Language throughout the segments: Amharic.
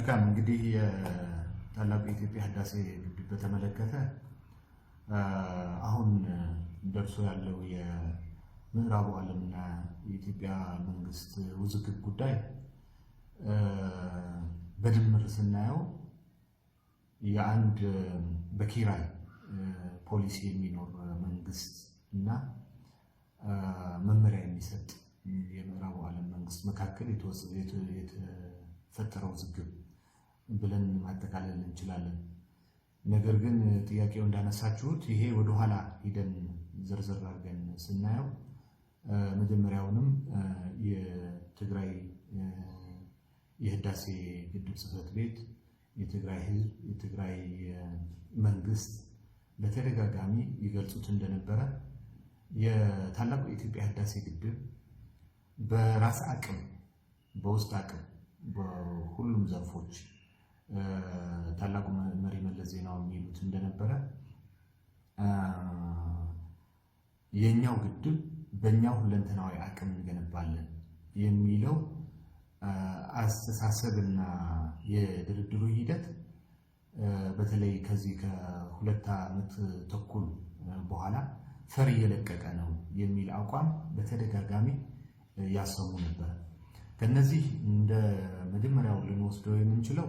መልካም፣ እንግዲህ የታላቁ የኢትዮጵያ ህዳሴ ግድብ በተመለከተ አሁን ደርሶ ያለው የምዕራቡ ዓለምና የኢትዮጵያ መንግስት ውዝግብ ጉዳይ በድምር ስናየው የአንድ በኪራይ ፖሊሲ የሚኖር መንግስት እና መመሪያ የሚሰጥ የምዕራቡ ዓለም መንግስት መካከል የተፈጠረው ውዝግብ ብለን ማጠቃለል እንችላለን። ነገር ግን ጥያቄው እንዳነሳችሁት ይሄ ወደኋላ ሂደን ዝርዝር አድርገን ስናየው መጀመሪያውንም የትግራይ የህዳሴ ግድብ ጽሕፈት ቤት፣ የትግራይ ህዝብ፣ የትግራይ መንግስት በተደጋጋሚ ይገልጹት እንደነበረ የታላቁ የኢትዮጵያ ህዳሴ ግድብ በራስ አቅም፣ በውስጥ አቅም፣ በሁሉም ዘርፎች ታላቁ መሪ መለስ ዜናዊ የሚሉት እንደነበረ የኛው ግድብ በእኛው ሁለንተናዊ አቅም እንገነባለን የሚለው አስተሳሰብና የድርድሩ ሂደት በተለይ ከዚህ ከ2 ዓመት ተኩል በኋላ ፈር እየለቀቀ ነው የሚል አቋም በተደጋጋሚ ያሰሙ ነበር። ከነዚህ እንደ መጀመሪያው ልንወስደው የምንችለው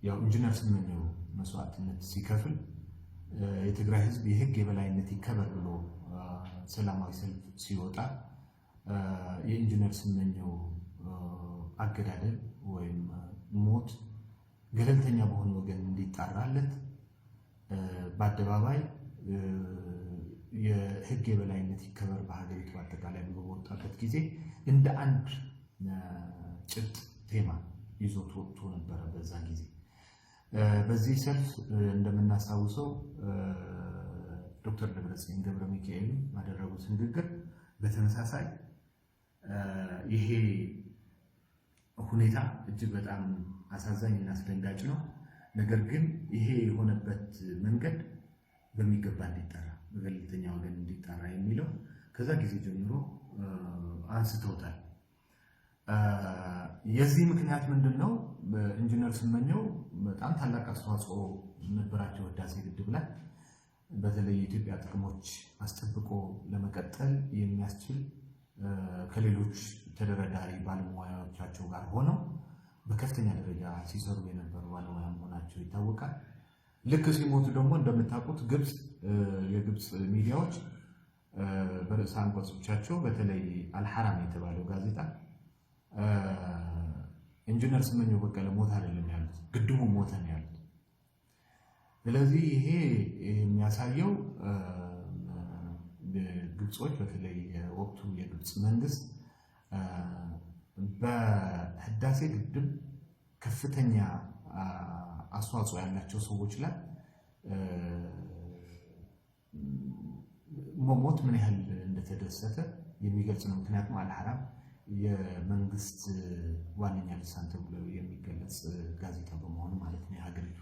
ያው ኢንጂነር ስመኘው መስዋዕትነት ሲከፍል፣ የትግራይ ህዝብ የህግ የበላይነት ይከበር ብሎ ሰላማዊ ሰልፍ ሲወጣ፣ የኢንጂነር ስመኘው አገዳደል ወይም ሞት ገለልተኛ በሆነ ወገን እንዲጣራለት በአደባባይ የህግ የበላይነት ይከበር በሀገሪቱ አጠቃላይ ብሎ በወጣበት ጊዜ እንደ አንድ ጭብጥ ቴማ ይዞት ወጥቶ ነበረ። በዛ ጊዜ በዚህ ሰልፍ እንደምናስታውሰው ዶክተር ደብረጽዮን ገብረ ሚካኤል ባደረጉት ንግግር በተመሳሳይ ይሄ ሁኔታ እጅግ በጣም አሳዛኝ እና አስደንጋጭ ነው። ነገር ግን ይሄ የሆነበት መንገድ በሚገባ እንዲጠራ፣ በገለልተኛ ወገን እንዲጣራ የሚለው ከዛ ጊዜ ጀምሮ አንስተውታል። የዚህ ምክንያት ምንድን ነው? ኢንጂነር ስመኘው በጣም ታላቅ አስተዋጽኦ ነበራቸው ህዳሴ ግድብ ላይ። በተለይ የኢትዮጵያ ጥቅሞች አስጠብቆ ለመቀጠል የሚያስችል ከሌሎች ተደራዳሪ ባለሙያዎቻቸው ጋር ሆነው በከፍተኛ ደረጃ ሲሰሩ የነበሩ ባለሙያ መሆናቸው ይታወቃል። ልክ ሲሞቱ ደግሞ እንደምታውቁት የግብፅ ሚዲያዎች በርዕሰ አንቀጾቻቸው፣ በተለይ አልሐራም የተባለው ጋዜጣ፣ ኢንጂነር ስመኘው በቀለ ሞት አይደለም ያሉት፣ ግድቡ ሞተ ነው ያሉት። ስለዚህ ይሄ የሚያሳየው ግብጾች፣ በተለይ የወቅቱ የግብፅ መንግስት በህዳሴ ግድብ ከፍተኛ አስተዋጽኦ ያላቸው ሰዎች ላይ መሞት ምን ያህል እንደተደሰተ የሚገልጽ ነው። ምክንያቱም አልሐራም የመንግስት ዋነኛ ልሳን ተብሎ የሚገለጽ ጋዜጣ በመሆኑ ማለት ነው የሀገሪቱ።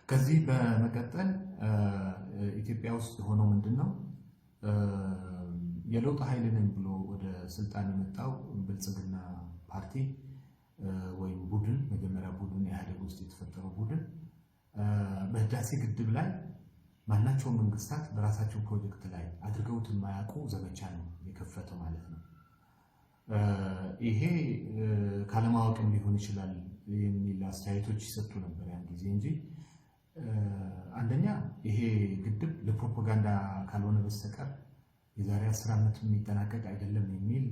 ከዚህ በመቀጠል ኢትዮጵያ ውስጥ የሆነው ምንድን ነው? የለውጥ ኃይል ነኝ ብሎ ወደ ስልጣን የመጣው ብልጽግና ፓርቲ ወይም ቡድን፣ መጀመሪያ ቡድን፣ ኢህአዴግ ውስጥ የተፈጠረው ቡድን፣ በህዳሴ ግድብ ላይ ማናቸው መንግስታት በራሳቸው ፕሮጀክት ላይ አድርገውት የማያውቁ ዘመቻ ነው የከፈተው ማለት ነው። ይሄ ካለማወቅም ሊሆን ይችላል የሚል አስተያየቶች ይሰጡ ነበር ያን ጊዜ እንጂ፣ አንደኛ ይሄ ግድብ ለፕሮፓጋንዳ ካልሆነ በስተቀር የዛሬ 10 ዓመት የሚጠናቀቅ አይደለም የሚል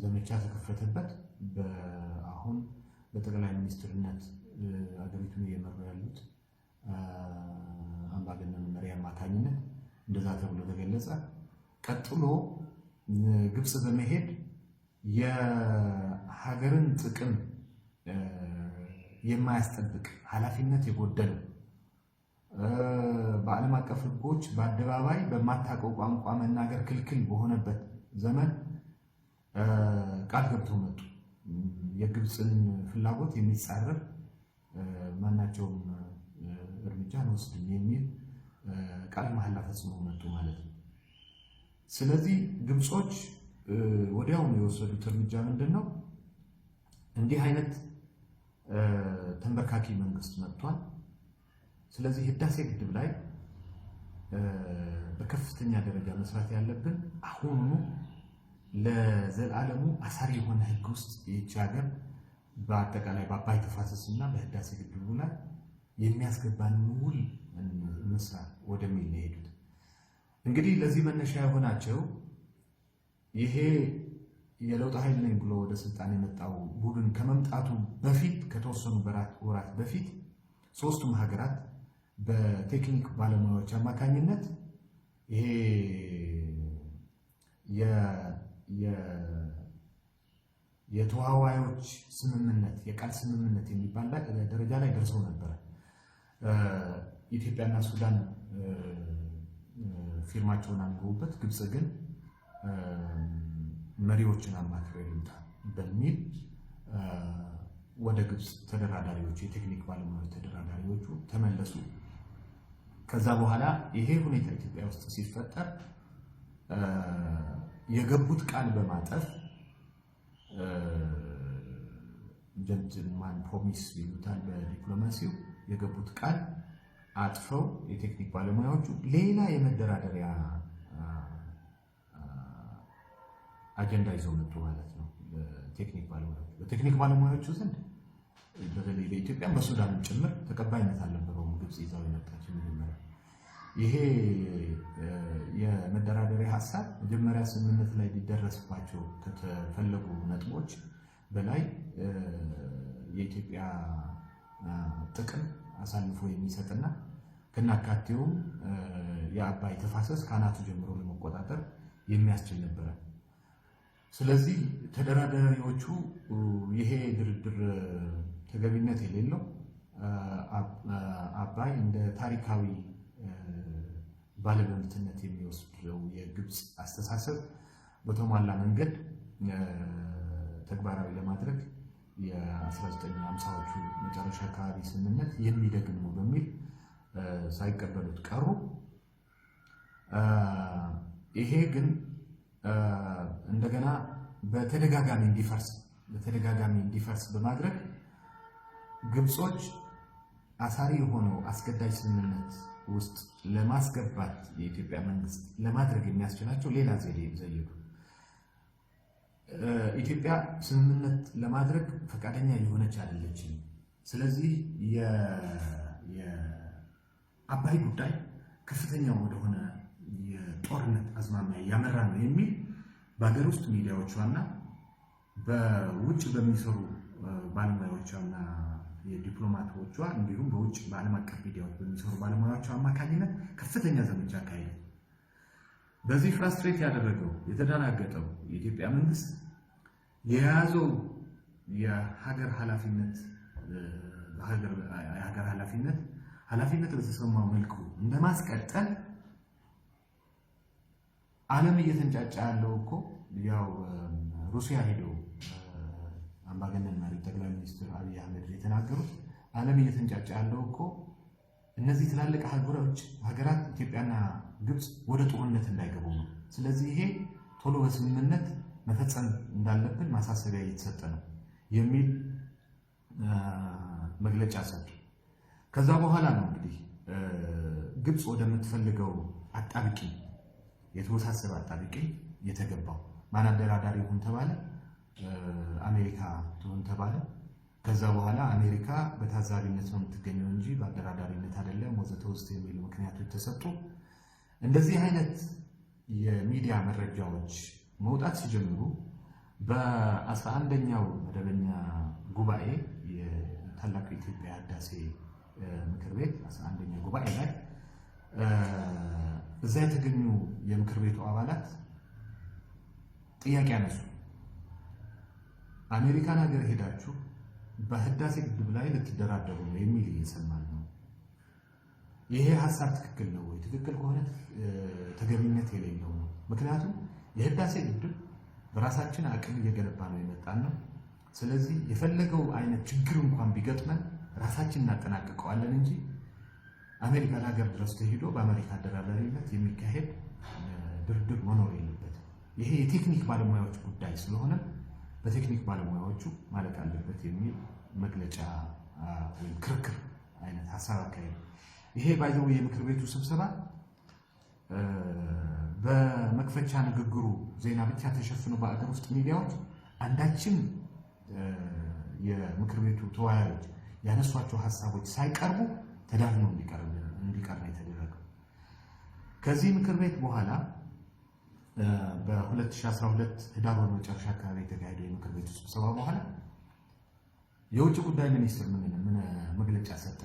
ዘመቻ ተከፈተበት። አሁን በጠቅላይ ሚኒስትርነት አገሪቱን እየመሩ ያሉት አምባገነን መሪ አማካኝነት እንደዛ ተብሎ ተገለጸ። ቀጥሎ ግብፅ በመሄድ የሀገርን ጥቅም የማያስጠብቅ፣ ኃላፊነት የጎደለው፣ በዓለም አቀፍ ሕጎች በአደባባይ በማታውቀው ቋንቋ መናገር ክልክል በሆነበት ዘመን ቃል ገብተው መጡ። የግብፅን ፍላጎት የሚጻረር ማናቸውም እርምጃ አንወስድም የሚል ቃለ መሐላ ፈጽመው መጡ ማለት ነው። ስለዚህ ግብጾች ወዲያውኑ የወሰዱት እርምጃ ምንድን ነው? እንዲህ አይነት ተንበርካኪ መንግስት መጥቷል። ስለዚህ ህዳሴ ግድብ ላይ በከፍተኛ ደረጃ መስራት ያለብን አሁኑኑ ለዘላለሙ አሳሪ የሆነ ህግ ውስጥ ይህች ሀገር በአጠቃላይ በአባይ ተፋሰስ እና በህዳሴ ግድቡ ላይ የሚያስገባን ውል እንስራ ወደሚል ነው የሄዱት። እንግዲህ ለዚህ መነሻ የሆናቸው ይሄ የለውጥ ኃይል ነኝ ብሎ ወደ ስልጣን የመጣው ቡድን ከመምጣቱ በፊት ከተወሰኑ ወራት በፊት ሶስቱም ሀገራት በቴክኒክ ባለሙያዎች አማካኝነት ይሄ የተዋዋዮች ስምምነት፣ የቃል ስምምነት የሚባል ደረጃ ላይ ደርሰው ነበረ። ኢትዮጵያና ሱዳን ፊርማቸውን አኑረውበት፣ ግብፅ ግን መሪዎችን አማክሬ ልምጣ በሚል ወደ ግብፅ ተደራዳሪዎቹ፣ የቴክኒክ ባለሙያዎች ተደራዳሪዎቹ ተመለሱ። ከዛ በኋላ ይሄ ሁኔታ ኢትዮጵያ ውስጥ ሲፈጠር የገቡት ቃል በማጠፍ፣ gentleman promise ይሉታል በዲፕሎማሲው፣ የገቡት ቃል አጥፈው የቴክኒክ ባለሙያዎቹ ሌላ የመደራደሪያ አጀንዳ ይዘው መጡ ማለት ነው። ቴክኒክ ባለሙያዎቹ በቴክኒክ ባለሙያዎቹ ዘንድ በተለይ በኢትዮጵያ በሱዳንም ጭምር ተቀባይነት አልነበረውም። ግብፅ ይዛው የመጣችው መጀመሪያ ይሄ የመደራደሪያ ሀሳብ መጀመሪያ ስምምነት ላይ ሊደረስባቸው ከተፈለጉ ነጥቦች በላይ የኢትዮጵያ ጥቅም አሳልፎ የሚሰጥና ከናካቴውም የአባይ ተፋሰስ ከአናቱ ጀምሮ ለመቆጣጠር የሚያስችል ነበረ። ስለዚህ ተደራዳሪዎቹ ይሄ ድርድር ተገቢነት የሌለው፣ አባይ እንደ ታሪካዊ ባለመብትነት የሚወስደው የግብፅ አስተሳሰብ በተሟላ መንገድ ተግባራዊ ለማድረግ የ1950ዎቹ መጨረሻ አካባቢ ስምምነት የሚደግም ነው በሚል ሳይቀበሉት ቀሩ። ይሄ ግን እንደገና በተደጋጋሚ እንዲፈርስ በማድረግ ግብጾች አሳሪ የሆነው አስገዳጅ ስምምነት ውስጥ ለማስገባት የኢትዮጵያ መንግስት ለማድረግ የሚያስችላቸው ሌላ ዘዴ ዘየዱ። ኢትዮጵያ ስምምነት ለማድረግ ፈቃደኛ የሆነች አይደለችም። ስለዚህ የአባይ ጉዳይ ከፍተኛ ወደሆነ የጦርነት አዝማሚያ እያመራ ነው የሚል በሀገር ውስጥ ሚዲያዎቿና በውጭ በሚሰሩ ባለሙያዎቿና የዲፕሎማቶቿ እንዲሁም በውጭ በዓለም አቀፍ ሚዲያዎች በሚሰሩ ባለሙያዎቿ አማካኝነት ከፍተኛ ዘመቻ አካሄደ። በዚህ frustrate ያደረገው፣ የተደናገጠው የኢትዮጵያ መንግስት የያዘው የሀገር ኃላፊነት በተሰማው መልኩ እንደማስቀጠል ዓለም እየተንጫጫ ያለው እኮ ያው ሩሲያ ሄደው አምባገነን መሪ ጠቅላይ ሚኒስትር አብይ አህመድ የተናገሩት ዓለም እየተንጫጫ ያለው እኮ እነዚህ ትላልቅ ሀገሮች ሀገራት ኢትዮጵያና ግብፅ ወደ ጦርነት እንዳይገቡ ነው። ስለዚህ ይሄ ቶሎ በስምምነት መፈጸም እንዳለብን ማሳሰቢያ እየተሰጠ ነው የሚል መግለጫ ሰጡ። ከዛ በኋላ ነው እንግዲህ ግብፅ ወደምትፈልገው አጣብቂኝ፣ የተወሳሰበ አጣብቂኝ የተገባው። ማን አደራዳሪ ይሁን ተባለ? አሜሪካ ትሁን ተባለ። ከዛ በኋላ አሜሪካ በታዛቢነት ነው የምትገኘው እንጂ በአደራዳሪነት አይደለም ወዘተ ውስጥ የሚሉ ምክንያቶች ተሰጡ። እንደዚህ አይነት የሚዲያ መረጃዎች መውጣት ሲጀምሩ በ11ኛው መደበኛ ጉባኤ፣ የታላቁ የኢትዮጵያ ህዳሴ ምክር ቤት 11ኛ ጉባኤ ላይ እዛ የተገኙ የምክር ቤቱ አባላት ጥያቄ አነሱ። አሜሪካን ሀገር ሄዳችሁ በህዳሴ ግድብ ላይ ልትደራደሩ ነው የሚል እየሰማን ነው። ይሄ ሀሳብ ትክክል ነው ወይ? ትክክል ከሆነ ተገቢነት የሌለው ነው። ምክንያቱም የህዳሴ ግድብ በራሳችን አቅም እየገነባ ነው የመጣን ነው። ስለዚህ የፈለገው አይነት ችግር እንኳን ቢገጥመን ራሳችን እናጠናቅቀዋለን እንጂ አሜሪካን ሀገር ድረስ ተሄዶ በአሜሪካ አደራዳሪነት የሚካሄድ ድርድር መኖር የለበትም። ይሄ የቴክኒክ ባለሙያዎች ጉዳይ ስለሆነ በቴክኒክ ባለሙያዎቹ ማለቅ አለበት የሚል መግለጫ ወይም ክርክር አይነት ሀሳብ አካሄዱ። ይሄ by the way የምክር ቤቱ ስብሰባ በመክፈቻ ንግግሩ ዜና ብቻ ተሸፍኖ በአገር ውስጥ ሚዲያዎች አንዳችም የምክር ቤቱ ተወያዮች ያነሷቸው ሀሳቦች ሳይቀርቡ ተዳፍኖ እንዲቀር ነው የተደረገው። ከዚህ ምክር ቤት በኋላ በ2012 ህዳር ወር መጨረሻ አካባቢ የተካሄደው የምክር ቤቱ ስብሰባ በኋላ የውጭ ጉዳይ ሚኒስትር ምን መግለጫ ሰጠ?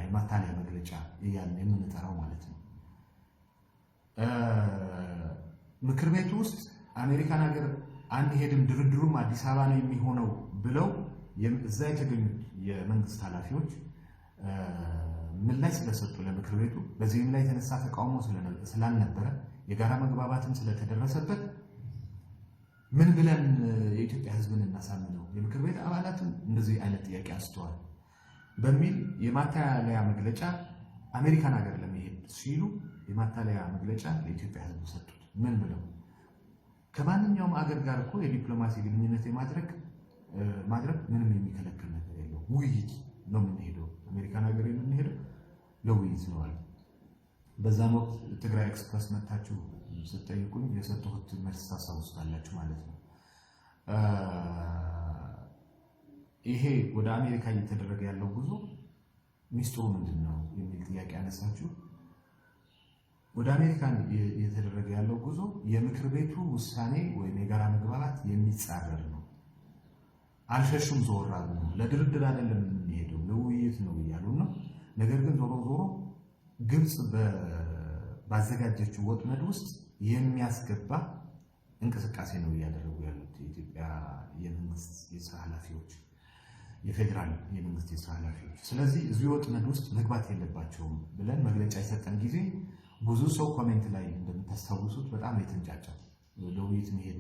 የማታለያ መግለጫ እያልን የምንጠራው ማለት ነው። ምክር ቤቱ ውስጥ አሜሪካን ሀገር አንሄድም፣ ድርድሩም አዲስ አበባ ነው የሚሆነው ብለው እዛ የተገኙት የመንግስት ኃላፊዎች ምላሽ ስለሰጡ ለምክር ቤቱ፣ በዚህም ላይ የተነሳ ተቃውሞ ስላልነበረ፣ የጋራ መግባባትም ስለተደረሰበት ምን ብለን የኢትዮጵያ ሕዝብን እናሳምነው? የምክር ቤት አባላትም እንደዚህ አይነት ጥያቄ አንስተዋል በሚል የማታለያ መግለጫ አሜሪካን ሀገር ለመሄድ ሲሉ የማታለያ መግለጫ ለኢትዮጵያ ሕዝብ ሰጡት። ምን ብለው? ከማንኛውም አገር ጋር እኮ የዲፕሎማሲ ግንኙነት የማድረግ ማድረግ ምንም የሚከለክል ነገር የለውም። ውይይት ነው የምንሄደው፣ አሜሪካን ሀገር የምንሄደው ለውይይት ነው አለ። በዛም ወቅት ትግራይ ኤክስፕረስ መታችሁ ስትጠይቁኝ የሰጠሁት መልስ ታስታውሱታላችሁ ማለት ነው። ይሄ ወደ አሜሪካ እየተደረገ ያለው ጉዞ ሚስጥሩ ምንድን ነው የሚል ጥያቄ አነሳችሁ። ወደ አሜሪካ እየተደረገ ያለው ጉዞ የምክር ቤቱ ውሳኔ ወይም የጋራ መግባባት የሚጻረር ነው። አልሸሹም፣ ዞር አሉ ነው። ለድርድር አይደለም የምንሄደው ለውይይት ነው እያሉ ነው። ነገር ግን ዞሮ ዞሮ ግብፅ ባዘጋጀችው ወጥመድ ውስጥ የሚያስገባ እንቅስቃሴ ነው እያደረጉ ያሉት የኢትዮጵያ የመንግስት የስራ ኃላፊዎች፣ የፌዴራል የመንግስት የስራ ኃላፊዎች። ስለዚህ እዚህ ወጥመድ ውስጥ መግባት የለባቸውም ብለን መግለጫ የሰጠን ጊዜ ብዙ ሰው comment ላይ እንደምታስታውሱት በጣም የተንጫጫው ለውይይት መሄድ